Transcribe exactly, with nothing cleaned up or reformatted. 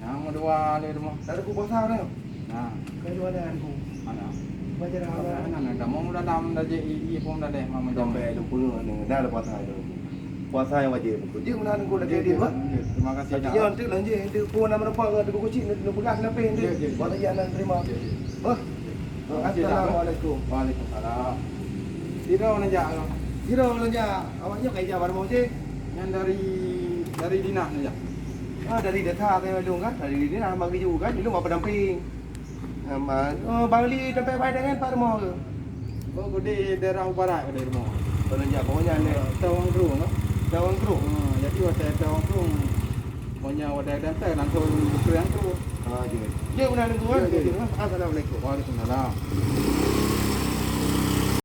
Nyang meudua lé rumoh. Dak ku puasa nyoe. Nah. Ka dua dah ku. Mana? Baca dah. Mana, mana? Kamu udah dalam dah je, i, i pun dah deh, mama dong. Sampai lupa ni, dah ada puasa tu. Puasa yang wajib. Jeuet meunan ku lagèe dia, bah. Terima kasih. Tapi jangan tu lah, jeuet. Itu pun nama depan, ada buku cik, nak pegang kenapa dia? Jeuet, jeuet. Buat lagi anak terima. Jeuet, jeuet. Bah. Terima kasih, Assalamualaikum. Waalaikumsalam. Sira neujak, Bang? Sira neujak. Awak nyoe kai jak barang cik. Nyan dari, dari dinas neujak. Ah, dari desa saya dong kan. Dari dinas mari juga kan. Dulu apa damping. Aman. Oh, Bang Li tempat pada kan Pak Remo ke? Oh, di daerah barat ke dari rumah? Kalau jak pokoknya ni. Tawang Kru, kan? Tawang Kru. Ha, jadi waktu Tawang Kru. Pokoknya waktu datang langsung bukan yang tu. Ha, je. Dia pernah dengar kan? Ya, ya. Assalamualaikum. Waalaikumsalam.